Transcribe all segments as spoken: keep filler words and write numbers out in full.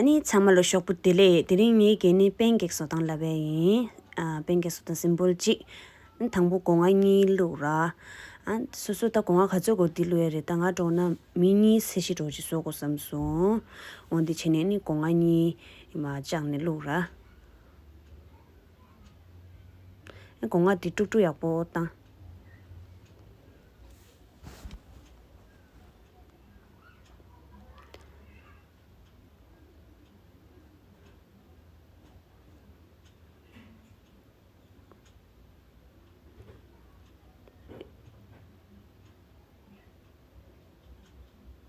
ནི་ཚང་མ་ལ་ཞོགས་པ་བདེ་ལེགས། དེ་རིང་ངེད་ཀྱིས་ནི་པན་ཀེག་བཟོ་སྟངས་ལབ་པ་ཡིན། ཨ་པན་ཀེག་བཟོ་སྟངས་སིམ་པལ་གཅིག་དང་པོ་སྒོ་ང་གཉིས་བླུགས་ར། ཨ་སོ་སོ་ད་སྒོ་ང་ག་ཚོད་དགོས་འདི་བླུགས་ཡ་རེད། ད་ང་འགྲོ་ན་མི་གཉིས་ཚད་གཞི་འགྲོ་ཅིག་བཟོ་དགོས་བསམ་སོང་། འོ་འདི་བྱས་ནས་ནི་སྒོ་ང་གཉིས་མ་བཅག་ནས་བླུགས་ར། སྒོ་ང་འདི་དཀྲུག་དཀྲུག་ཡག་པོ་བཏང་།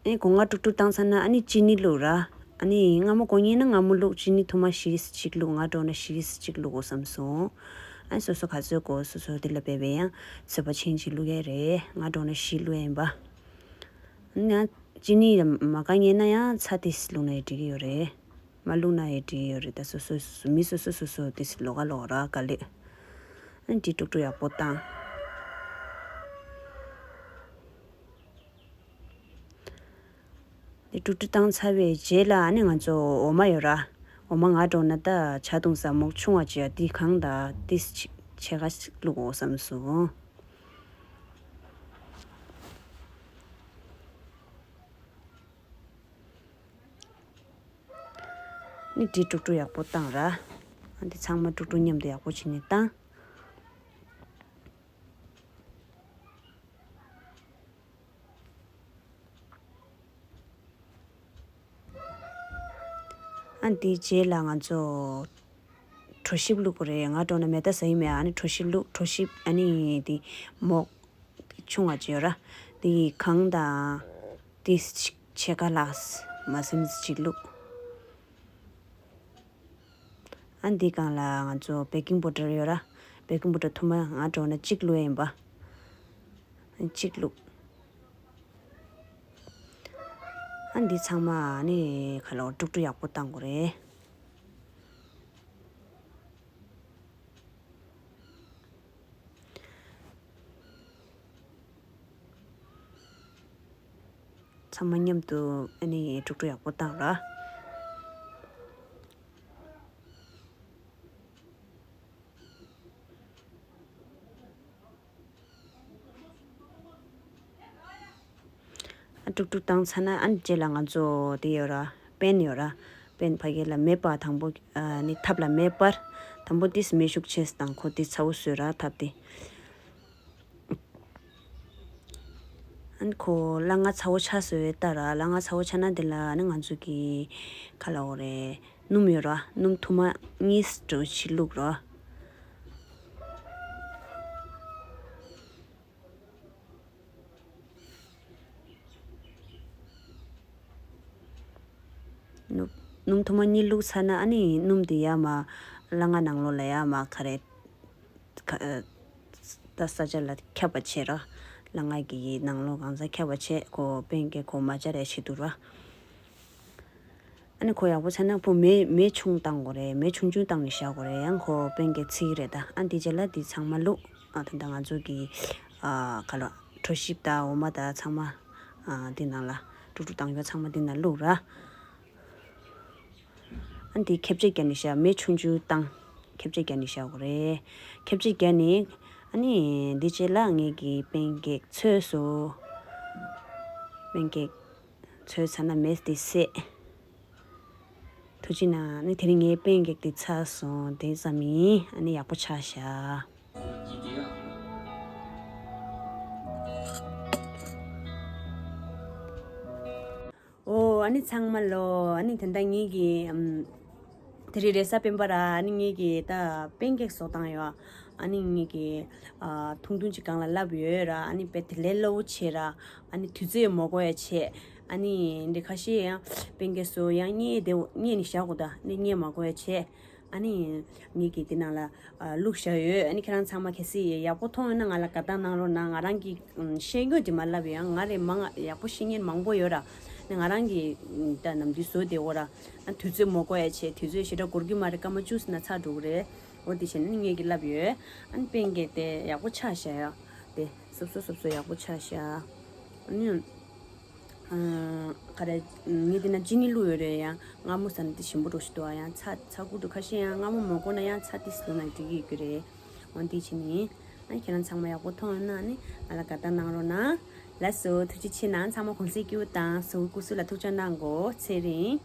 ཨེ་སྒོ་ང་དཀྲུག་དཀྲུག་བཏང་ཚར་ན་ཨ་ནི་ཅི་ནི་བླུགས་ར། ཨ་ནི་མངར་མོ་དགོས་ངེས་ན་མངར་མོ་བླུགས། ཅི་ནི་ཐུར་མ་བཞི་གཅིག་བླུགས། ང་འགྲོ་ན་བཞི་གཅིག་བླུགས་དགོས་བསམ་སོང་། ཨ་ནི་སོ་སོ་ག་ཚོད་དགོས་སོ་སོ་དེ་ལ་བབས་པས་ཡང་ཚོད་པ་ཆེན་ཅིག་བླུགས་ཡས་རེད། ང་འགྲོ་ན་བཞི་བླུགས་ཡས་ཡིན་པ། ཨ་ནི་ཅི་ནི་མ་དགའ་ངེས་ན་ཡང་ཚྭ་ཏིས་བླུགས་ན་ཡང་འགྲིག་གི་ཡོད་རེད། མ་བླུགས་ན་ཡང་འགྲིག་ཡོད་རེད། ད་སོ་སོ་སོ་སོ་མི་སོ་སོ་སོ་སོ་དེ་ལོགས་ཀ་ལོགས་ར་དཀའ་ལས། ཨ་ནི་དཀྲུག་དཀྲུག་ཡག་པོ་བཏང་། དེ་དཀྲུག་དཀྲུག་བཏང་ཚར་བའི་རྗེས་ལ་ཨ་ནི་ང་ཚོ་འོ་མ་ཡོད་ར། འོ་མ་ང་འགྲོ་ན་ད་ཇ་བཏུང་ས་མོག་ཆུང་བ་ཅིག་ཡ་དེ་གང་ད་ཏིས་ཕྱེད་ཀ་ཞིག་བླུགས་འོ་བསམ་སོང་། ནི་དེ་དཀྲུག་དཀྲུག་ཡག་པོ་བཏང་ར། ཨ་འདི་ཚང་མ་དཀྲུག་དཀྲུག་མཉམ་དུ་ཡག་པོ་བྱས་ནས་བཏང་། ཨ་འདི་རྗེས་ལ་ང་ཚོ་གྲོ་ཞིབ་བླུགས་དགོས་རེད། ང་འགྲོ་ན་མེ་ད་ཟ་ཡི་མེད། ཨ་ནི་གྲོ་ཞིབ་བླུགས། གྲོ་ཞིབ་ཨ་ནི་དེ་མོག་ཆུང་བ་ཅིག་ཡོད་ར། དེ་གང་དང་དེ་ཕྱེད་ཀ་ལ་མ་ཟིན་ཅིག་བླུགས། ཨ་འདི་སྒང་ལ་ང་ཚོ་བེ་ཀིང་པའུ་ཌར་ཡོད་ར། བེ་ཀིང་པའུ་ཌར་ཐུར་མ་ང་འགྲོ་ན་གཅིག་བླུགས་ཡིན་པ། གཅིག་བླུགས། ཨ་འདི་ཚང་མ་ནི་ཁ་ལོ་དཀྲུག་དཀྲུག་ཡག་པོ་བཏང་དགོས་རེད། ཚང་མ་མཉམ་དུ་ཨ་ནི་དཀྲུག་དཀྲུག་ཡག་པོ་བཏང་ར། ཨ་དཀྲུག་དཀྲུག་བཏང་ཚར་ན་ཨ་ནི་རྗེས་ལ་ང་ཚོ་དེ་ཡོད་ར། པེན་ཡོད་ར། པེན་ཕ་གི་ལ་མེ་སྤར། དང་པོ་ཨ་ནི་ཐབ་ལ་མེ་སྤར། དང་པོ་ཏིས་མེ་ཤུགས་ཆེ་དང་ཁོ་དེ་ཚ་བོ་བཟོས་ར་ཐབ་དེ། ཨ་ནི་ཁོ་སླ་ང་ཚ་བོ་ཆགས་བཟོས་ཡོད་ད་ར། སླ་ང་ཚ་བོ་ཆགས་ན་དེ་ལ་ཨ་ནི་ང་ཚོ་གི་ག་ལ་འོ་རེད། སྣུམ་ཡོད་ར། སྣུམ་ཐུར་མ་གཉིས་འགྲོ་ཕྱིར་བླུགས་ར། སྣུམ་སྣུམ་ཐུར་མ་གཉིས་བླུགས་ཚར་ན་ཨ་ནི་སྣུམ་དེ་ཡར་མར་སླ་ང་ནང་ལོགས་ལ་ཡར་མར་ག་རེ་ད་ས་ཆ་ལ་ཁྱབ་པ་བྱེད་ར། སླ་ང་གི་ནང་ལོགས་གང་ས་ཁྱབ་པ་བྱེད། ཁོ་པེན་ཀེག་ཁོ་མ་བཅར་ཡ་བྱེད་འདུག་ར། ཨ་ནི་ཁོ་ཡག་པོ་ཆགས་ན་ཁོ་མེ་མེ་ཆུང་བཏང་དགོས་རེད། མེ་ཆུང་ཆུང་བཏང་ནས་བཞག་དགོས་རེད། ཡང་ཁོ་པེན་ཀེག་ཚིག་རེད་ད། ཨ་འདི་རྗེས་ལ་འདི་ཚང་མ་བླུགས། ཨ་ད་ལྟ་ང་ཚོ་གི་ཨ་ག་ལ་གྲོ་ཞིབ་དང་འོ་མ་དང་ཚང་མ་ཨ་འདི་ནང་ལ་དཀྲུག་དཀྲུག་བཏང་ཡོད་ཚང་མ་འདི་ནང་བླུགས་ར། ཨ་འདི་ཁེབས་ཆས་བརྒྱབ་ནས་བཞག་མེ་ཆུང་ཆུང་བཏང་། ཁེབས་ཆས་བརྒྱབ་ནས་བཞག་དགོས་རེད། ཁེབས་ཆས་བརྒྱབ་ནས་ཨ་ནི་འདི་རྗེས་ལ་ངེད་ཀྱི་པེན་ཀེག་ཚོས་སོ། པེན་ཀེག་ཚོས་ཚར་ན་མེ་འདི་བསད། ཐུགས་རྗེ་གནང་། ཨ་ནི་དེ་རིང་ངའི་པེན་ཀེག་འདི་ཚར་སོང་། དེ་ཙམ་ཡིན། ཨ་ནི་ཡག་པོ་ཆགས་ཤག་ཨོ་ཨ་ནི་ཚང་མ་ལོ། ཨ་ནི་དེ་འདྲ་ངེད་ཀྱི་ཨམ། དེ་རིང་རེས་གཟའ་སྤེན་པ་ར། ཨ་ནི་ངེད་ཀྱི་ད་པེན་ཀེག་བཟོ་སྟངས་ཡོད། ཨ་ནི་ངེད་ཀྱི་ཨ་ཐུང་ཐུང་ཅིག་སྒང་ལ་ལབ་ཡོད་ར། ཨ་ནི་དཔེ་དེ་ལས་སླ་བོ་བྱེད་ར། ཨ་ནི་དུས་ཚོད་མ་འགོར་ཡ་བྱེད། ཨ་ནི་འདི་ཁ་ཤས་ཡང་པེན་ཀེག་བཟོ་ཡང་བརྙས་བསྡད་བརྙས་ནས་བཞག་གོ། ད་ནི་བརྙས་མ་དགོས་ཡ་བྱེད། ཨ་ནི་ངེད་ཀྱིས་འདི་ནང་ལ་ཨ་བླུགས་བཞག་ཡོད། ཨ་ནི་ཁྱེད་རང་ཚང་མ་གལ་སྲིད་ཡག་པོ་མཐོང་ཡོད་ན་ང་ལ་དགའ་རྟགས་གནང་རོགས་གནང་། ང་རང་གིས་ཤེས་རྒྱུ་དེ་མ་ལབ་ཡོད། ང་རེད་མང་ཡག་པོ་ཤེས་མཁན་མང་པོ་ཡོད་ར། ནི་ང་རང་གིས་ད་ནམ་དུས་བཟོ་བསྡད་ཡོད་ར། ཨ་དུས་ཚོད་མ་འགོར་ཡ་བྱེད། དུས་ཚོད་ཞེ་དྲག་འགོར་གྱི་མ་རེད། སྐར་མ་བཅུ་ཙམ་ན་ཚར་འགྲོ་གི་རེད། འོ་དེ་བྱས་ནས་ངེད་ཀྱིས་ལབ་ཡོད། ཨ་ནི་པེན་ཀེག་དེ་ཡག་པོ་ཆགས་བཞག་ཡ། དེ་སོབ་སོབ་སོབ་སོབ་ཡག་པོ་ཆགས་བཞག་ཨ་ནི། ག་རེ། ངས་འདི་ན་ཅི་ནི་བླུགས་ཡོད་རེད། ཡང་མངར་མོ་ཟ་ན་དེ་ཞིམ་པོ་འགྲོ་ཞིག་འདུག་ཨ་ཡང་ཚྭ་ཚྭ་ཁུ་འདུག་ཁ་ཤས་ཡང་མངར་མོ་མ་དགོས་ན་ཡང་ཚྭ་ཏིས་བླུགས་ན་འགྲིག་གི་ཡོད་ཀྱི་རེད། འོ་འདི་བྱས་ནི། ཨ་ཁྱེད་རང་ཚང་མ་ཡག་པོ་མཐོང་ཡོད་ན་ནི་ང་ལ་དགའ་རྟགས་གནང་རོགས་གནང་། ལགས་སོ། ཐུགས་རྗེ་ཆེ་གནང་། ཚང་མ་གུང་སེང་སྐྱིད་པོ་དང་གཟུགས་པོ་སྐུ་གཟུགས་ལ་ཐུགས་ཅག་གནང་དགོས། ཚེ་རིང་།